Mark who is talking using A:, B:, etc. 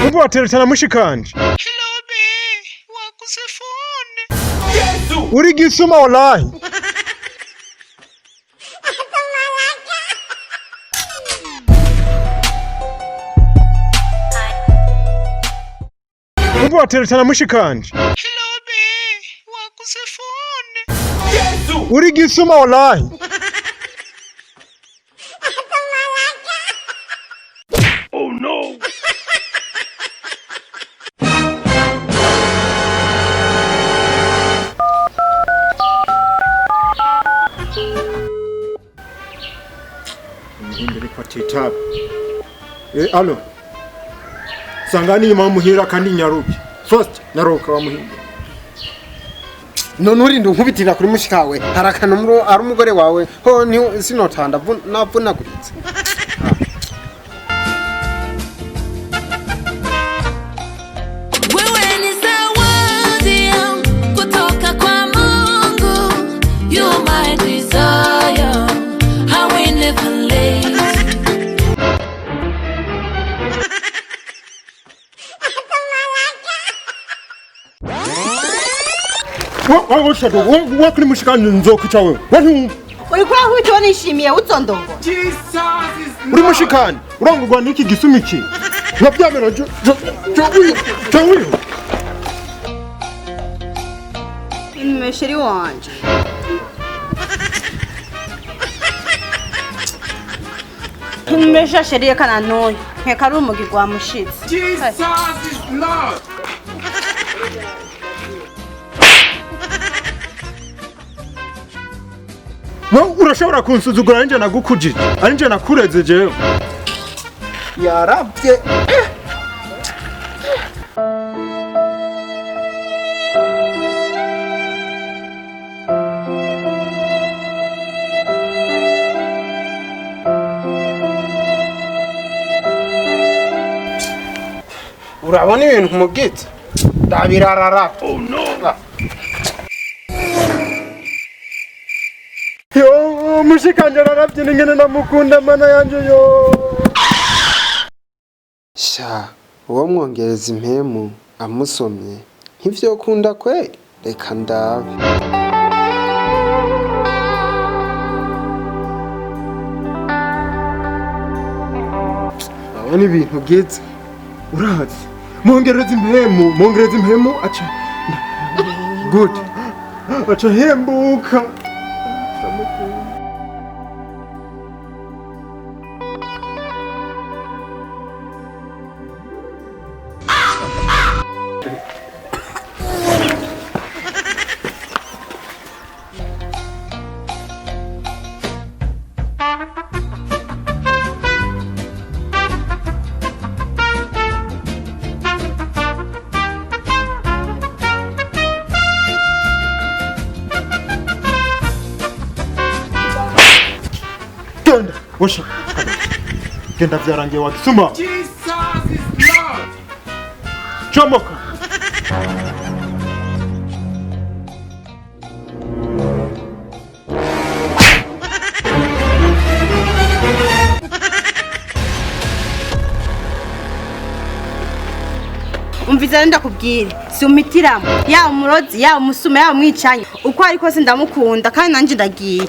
A: Umva wateretana mushikanje.
B: Hello be, waguze phone.
A: Uri gisuma wallahi. Umva wateretana mushikanje.
B: Hello be, waguze phone.
A: Uri gisuma wallahi. Imbere kwa titaba. Eh, alo. Sangani nyuma muhira kandi nyaruke. First nyaruka wa muhira.
C: None urinda unkubitira kuri mushikawe hari akantu ari umugore wawe ho sinotanda navunaguritse.
D: Wewe ni zawadi yangu kutoka kwa Mungu. You are my desire, I will never leave.
A: Wa kuri mushikanje nzokwica wewe. Wani
E: Uriko urankubita nishimiye uzondongo.
A: uri mushikanje urangurwa n'iki gisuma iki? Nkabyamera jo jo jo jo jo.
E: Chéri wanje. Tumesha chéri reka nantoye. Nkeka ari umugi gwa mushitsi.
A: Wewe urashobora kunsuzugura ari nje nagukujije. Ari nje nakureze jewe.
C: Yaravye. Urabona ibintu mubwitse ndabirarara.
A: Yo mushikanje araravye n'ingene namukunda mana yanje yo.
C: Sha, uwo mwongereza impemu amusomye ntivyokunda kweri, reka ndabe. Urabona ibintu bwiza.
A: Urazi mwongereza impemu, mwongereza impemu aca good aca hembuka. Genda washa genda, vyarangiye wakisuma. Chomoka.
E: Umviza rero ndakubwira. Si umpitiramo. Yaba umurozi, yaba umusuma, yaba umwicanyi. Uko ari kose ndamukunda kandi nanje ndagiye.